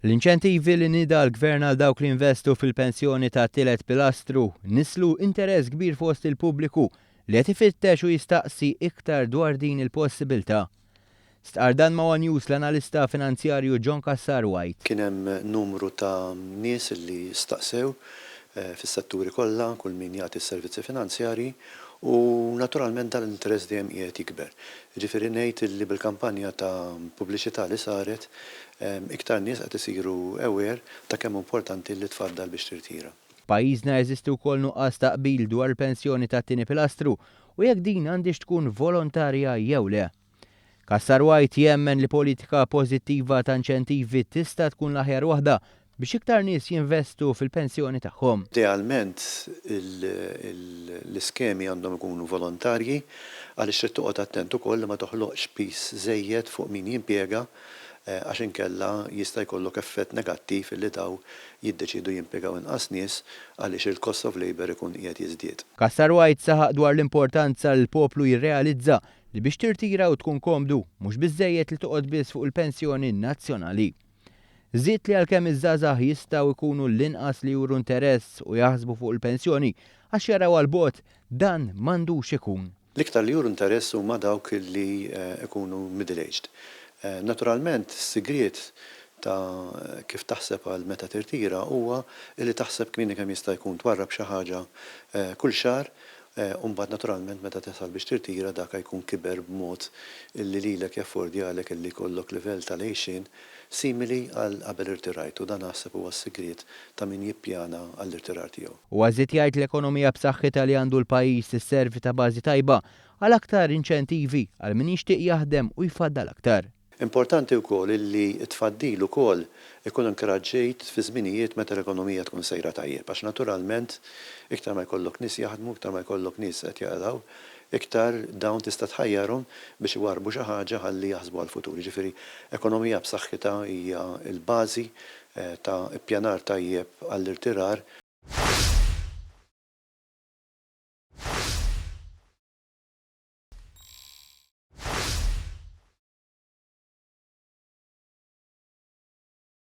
L-inċentivi li nieda l-Gvern għal dawk li investu fil-pensjoni tat-tielet pilastru nisslu interess kbir fost il-pubbliku li qed ifittex u jistaqsi iktar dwar din il-possibilità. Stqarr dan ma' One News l-analista finanzjarju John Cassar White. Kien hemm numru ta' nies li staqsew fis-setturi kollha, kull min jagħti s-servizzi finanzjarji u naturalment dan l-interess dejjem qiegħed jikber. Jiġifieri ngħid li bil-kampanja ta' pubbliċità li saret iktar nies qed isiru aware ta' kemm hu importanti li tfaddal biex tirtira. F'pajjiżna jeżisti wkoll nuqqas ta' qbil dwar il-pensjoni tat-tieni pilastru u jekk din għandhiex tkun volontarja jew le. Cassar White jemmen li politika pożittiva ta' inċentivi tista' tkun l-aħjar waħda biex iktar nies jinvestu fil-pensjoni tagħhom. Idealment l-iskemi għandhom ikunu volontarji għaliex trid toqgħod attent ukoll li ma toħloqx piż żejjed fuq min jimpjega għax inkella jista' jkollok effett negattiv illi daw jiddeċiedu jimpjegaw inqas nies għaliex il-cost of labour ikun qiegħed jiżdied. Cassar White saħaq dwar l-importanza li l-poplu jirrealizza li biex tirtira u tkun komdu mhux biżżejjed li toqgħod biss fuq il-pensjoni nazzjonali. Żied li għalkemm iż-żgħażagħ jistgħu jkunu l-inqas li juru interess u jaħsbu fuq il-pensjoni għax jaraw għal bogħod, dan m'għandux ikun. L-iktar li juru interess huma dawk li jkunu middle-aged. Naturalment, is-sigriet ta' kif taħseb għal meta tirtira huwa li taħseb kmieni kemm jista' jkun, twarrab xi ħaġa kull xahar u mbagħad naturalment meta tasal biex tirtira dak jkun kiber b'mod illi lilek jaffordjalek illi jkollok livell tal-għixien simili għal qabel irtirajt u dan naħseb huwa s-sigriet ta' min jippjana għall-irtirar tiegħu. Huwa żied jgħid l-ekonomija b'saħħitha li għandu l-pajjiż tisservi ta' bażi tajba għal aktar inċentivi għal min jixtieq jaħdem u jfaddal aktar. Importanti wkoll illi t-tfaddil ukoll ikun inkoraġġit fi żminijiet meta l-ekonomija tkun sejra tajjeb għax naturalment iktar ma jkollok nies jaħdmu, iktar ma jkollok nies qed jaqilgħu, iktar dawn tista' tħajjarhom biex iwarrbu xi ħaġa ħalli jaħsbu għall-futur. Jiġifieri ekonomija b'saħħitha hija l-bażi ta' ippjanar tajjeb għall-irtirar.